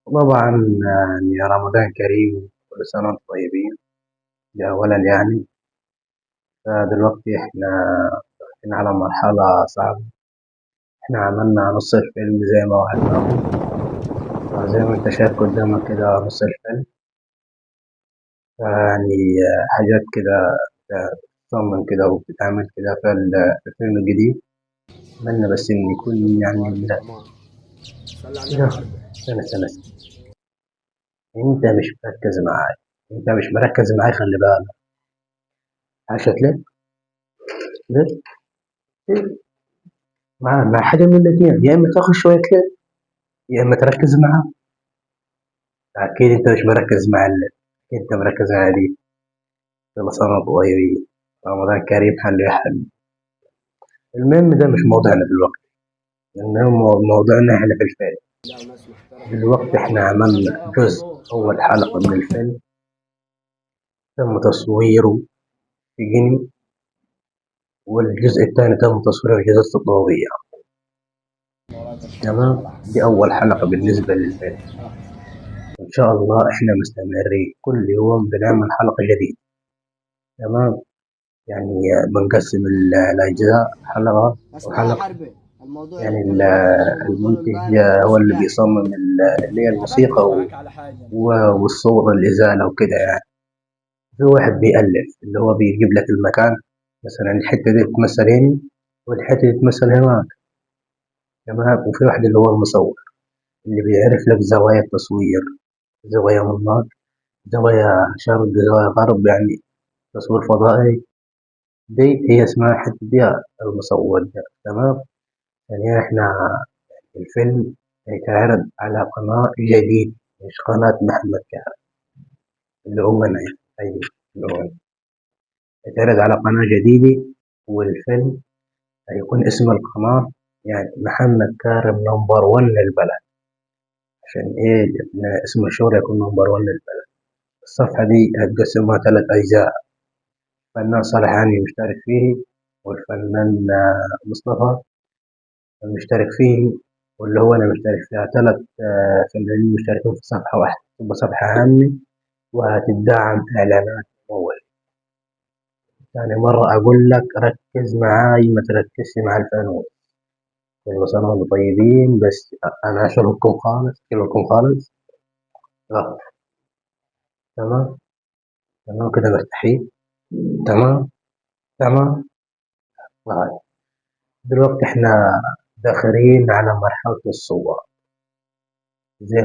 طبعا يعني رمضان كريم، كل سنة وانتم طيبين. ده أولا يعني. فدلوقتي احنا داخلين على مرحلة صعبة. احنا عملنا نص الفيلم زي ما وعدناكم، زي ما انت شايف قدامك كده نص الفيلم. يعني حاجات كده بتصمم كده وبتتعمل كده في الفيلم الجديد. أتمنى بس إن يكون يعني لا كده. استنى استنى استنى، انت مش مركز معايا، انت مش مركز معايا، خلي بالك. عشان ليه؟ ليه؟ ليه؟ مع حاجة من الاتنين، يا إما تاخد شوية ليه يا إما تركز معاه. أكيد أنت مش مركز مع اللي أنت مركز مع دي. يلا سنة وأنتم طيبين، رمضان كريم، حلو يا حلو. المهم ده مش موضوعنا دلوقتي، المهم موضوعنا احنا في الفيلم. دلوقتي احنا عملنا جزء أول حلقة من الفيلم تم تصويره في جني، والجزء الثاني تم تصويره في جزيرة الضوئية. تمام، دي أول حلقة بالنسبة للفيلم. إن شاء الله احنا مستمرين كل يوم بنعمل حلقة جديدة. تمام، يعني بنقسم الأجزاء حلقة وحلقة. يعني المنتج هو اللي بيصمم اللي هي الموسيقى والصور الإزالة وكده. يعني في واحد بيألف اللي هو بيجيب لك المكان، مثلا الحتة دي تمثل هنا والحتة دي تمثل هناك. تمام، وفي واحد اللي هو المصور اللي بيعرف لك زوايا التصوير، زوايا من هناك، زوايا شرق، زوايا غرب، يعني تصوير فضائي. دي هي اسمها حتة دي المصور ده. تمام، يعني احنا الفيلم هيتعرض على قناة جديد، مش قناة محمد كهرب اللي هو أنا، أيوه اللي هو أنا. هيتعرض على قناة جديدة، والفيلم هيكون اسم القناة يعني محمد كارم number 1 للبلد. عشان إيه؟ لأن اسم الشهرة يكون number 1 للبلد. الصفحة دي هتقسمها 3 أجزاء، الفنان صالح هاني مشترك فيه، والفنان مصطفى مشترك فيه، واللي هو أنا مشترك فيها. 3 فنانين مشتركين في صفحة واحدة، تبقى صفحة عامة وهتدعم إعلانات ممولة. يعني مرة أقول لك ركز معاي، ما تركزش مع الفانوس. كل سنة وانتم طيبين، بس أنا هشرحكم خالص، هشرحكم خالص. تمام تمام كده، مرتاحين؟ تمام تمام. طيب دلوقتي احنا داخلين على مرحلة الصور. زي